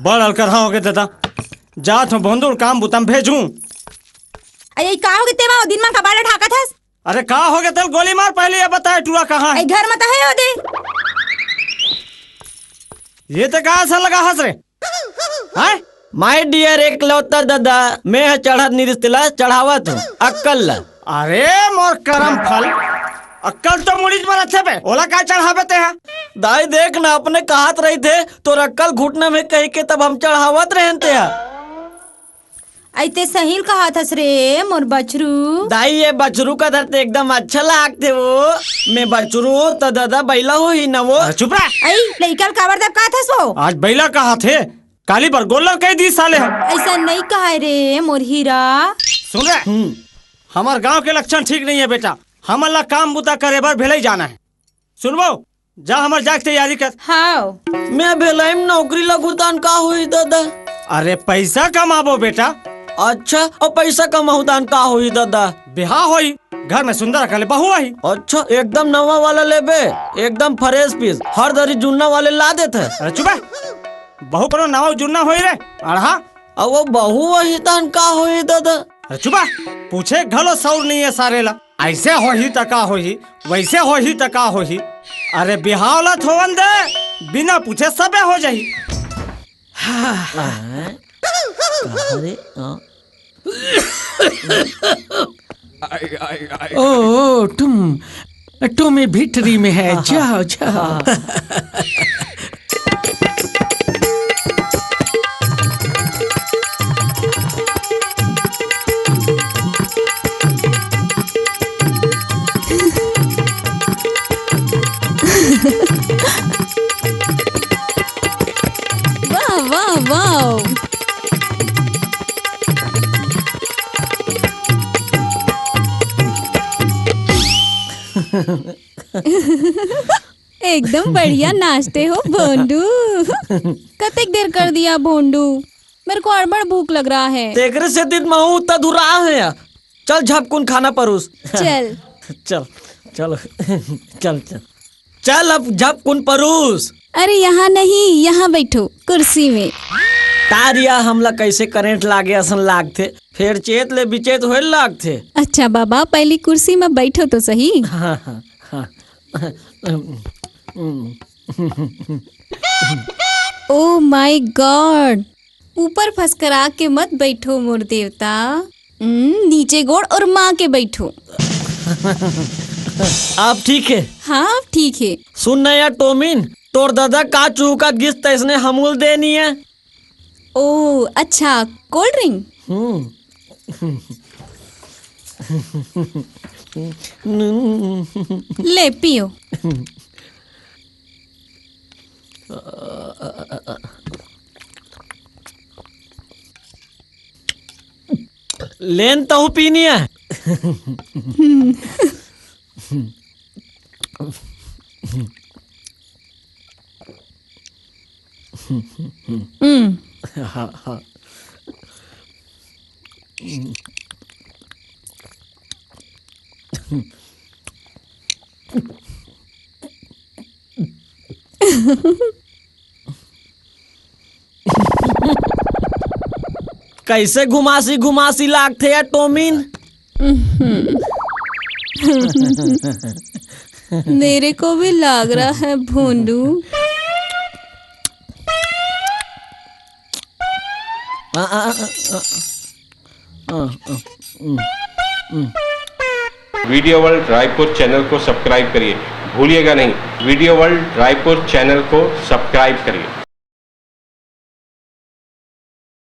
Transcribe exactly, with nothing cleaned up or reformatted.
बड़ अलकरहा होगे दादा। जात हूँ भोंदू ल काम बुता म भेजहूँ। अरे, का होगे तेमा? ओ दिन मन का बाड़ा ढाकत हस? अरे, का होगे तेला गोली मार, पहले ये बताए टूरा कहाँ हे? ए घर म त हे ओ दे। ये ते का असर लगा हस रे? हैं? My dear एकलौता दादा, मैं ह चढ़त नइ रिहिस तेला चढ़ावत हूँ, अक्कल ला। अरे मोर करम फल, अक्कल तो मुड़ीच म रथे बे, ओला का चढ़ाबे ते हा? दाई देख ना, अपने कहत रहिथे, तोर अक्कल घुटना में कहिके तब हम चढ़ावत रहेन ते हा। अई ते सही ल कहत हस रे, मोर बछरू। दाई, ये बछरू का धरते एकदम अच्छा लागथे वो। मैं बछरू त दादा बइला होही न वो। अरे चुप रह। अई, लइका ल काबर दबकात हस वो? आज बइला कहत हे, काली बर गोल्लर कह दी साले ह। अइसा नइ कहय रे, मोर हीरा। सुन रे, हम्म। हमर गांव के लक्षण ठीक नइ हे बेटा, हमन ला काम बुता करे बर भेलई जाना हे। सुनबो, जा हमर जाए के तैयारी कर। हाव। मैं भेलई म नौकरी लगहूँ तहन का होही दादा? अरे पइसा कमाबो बेटा। अच्छा, अउ पइसा कमाहूँ तहन का होही दादा? बिहाव होही, घर में सुंदर अकन ले बहू आही। अच्छा, एकदम नवा वाला लेबे, एकदम fresh piece, हर दरी जुन्ना वाले ला देथे। अरे चुप हे, बहू कोनो नवा जुन्ना होही रे, अड़हा। अउ वो बहू आही तहन का होही दादा? अरे चुप हे, पूछे घलो सऊर नइ हे सारे ला। अइसे होही त का होही, वइसे होही त का होही। अरे बिहाव ला त होवन दे, बिना पूछे सबे हो जाही। अरे, हाँ। ओ, ओ, टुम, टुमी भितरी में हे, जाव, जाव। वाह, वाह, वाह। एकदम बढ़िया नाचते हो भोंडू। कतेक देर कर दिया भोंडू, मेरे को अड़बड़ भूख लग रहा है। तेकरे सेती त महूँ त धुरा हे। चल झपकुन खाना परूस। चल। चल, चल, चल, चल। चल अब झपकुन परूस। अरे यहाँ नहीं, यहाँ बैठो कुर्सी में। तारिया हमला कैसे करंट लागे असन लागथे, फेर चेत ले बिचेत होए लागथे। अच्छा बाबा, पहली कुर्सी में बैठो तो सही। हाँ, हाँ, हाँ। Oh my God, ऊपर फसकरा के मत बैठो मोर देवता। हम्म, नीचे गोड़ और माँ के बैठो। आप ठीक है? हाँ, आप ठीक है। सुन ना यार टोमिन, तोर दादा का चूहू का गिस तैसने हमूल देनी है। ओ अच्छा, cold drink? हम्म। ले पियो। लेन तहु पीनी है। हम्म। हाँ, हाँ। कैसे घुमासी घुमासी लागथे यार टोमिन। मेरे को भी लाग रहा है Bhondu. Video world Raipur channel को सब्सक्राइब करिए, भूलिएगा नहीं, वीडियो वर्ल्ड रायपुर चैनल को सब्सक्राइब करिए।